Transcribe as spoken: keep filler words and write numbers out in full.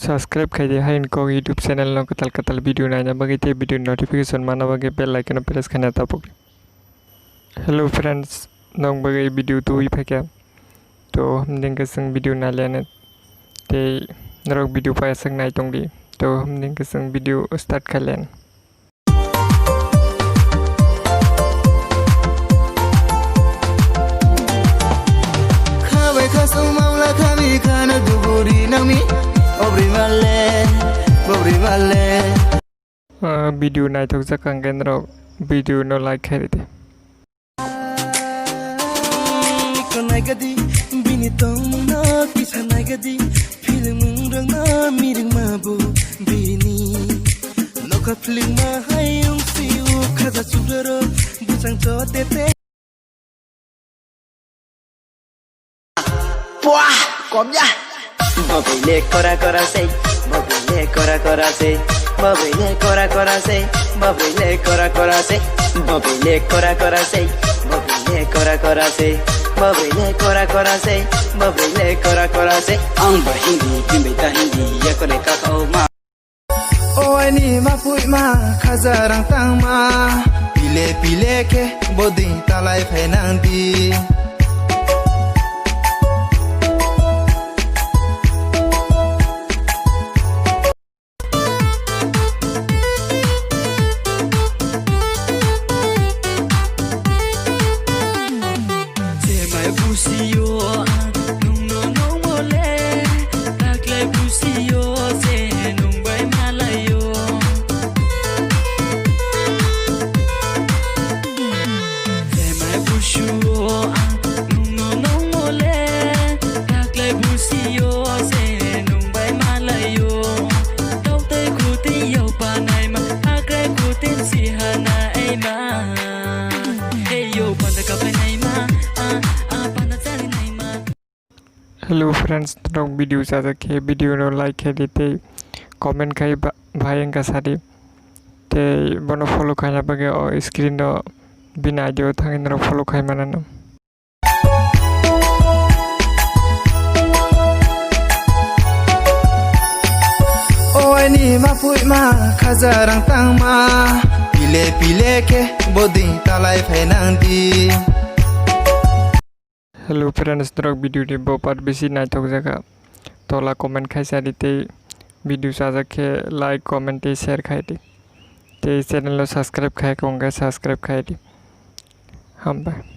Subscribe khai di, hai kok YouTube channel no kwtal kwtal video naina bagwi tei video notification mana bagwi bell icon no press khaina tabuk di. Hello friends, nwng bagwi video tubui phaikha. To himding khe chwng video nailaianw tei norok video paisuk nai tong di. To himding khe chwng video start khailaianw. Khabai khasung mangla khami khana duguri nangmi. Bobri male, bobri male. Ah, video naithok jak ang gen rok, video no like khai ridi. Ko naigadi, bini tongmungno kisa naigadi, film mungrokno mirwkma bo bini. Nokha film ma hai wngsi u khaja chubraro bwsang chotete. Puah, kom ya. Bobile kora kora sei, bobile kora kora sei, bobile kora kora sei, bobile kora kora sei, bobile kora kora sei, bobile kora kora sei, bobile kora kora sei, bobile kora kora sei. Ang ba hindi, bimbe ta hindi, ya kore ka kau ma. O aini ma pui ma, khaja rang tang ma. Pile pile khe bodi talai phai nang di. Chemai busiyo ang nungno nongmole, taklai busiyo je nungbai malayo. Chemai busiyo ang nungno nongmole, taklai busiyo je nungbai malayo. Toktai kutin yo panaima, akrai kutin sihana eima. Hey yo, panda kapai naima, ah, ah, panda chari naima. Hello friends, norok video chajak khe video no like khe di tei comment khai ba-, bhai wngkha sadi. Tei bono follow khaina bagwi o screen o bini I D o thangwi norok follow khai manano. O aini ma pui ma, khaja rang tang ma. Pile pile khe bodi talai phai nang di. Hello friends, norok video ni bo part bisi naithok jakha. Tola comment khai sa di tei video chajak khe like, comment tei share khai di. Tei channel o subscribe khai khe wngkha subscribe khai di. Hambai.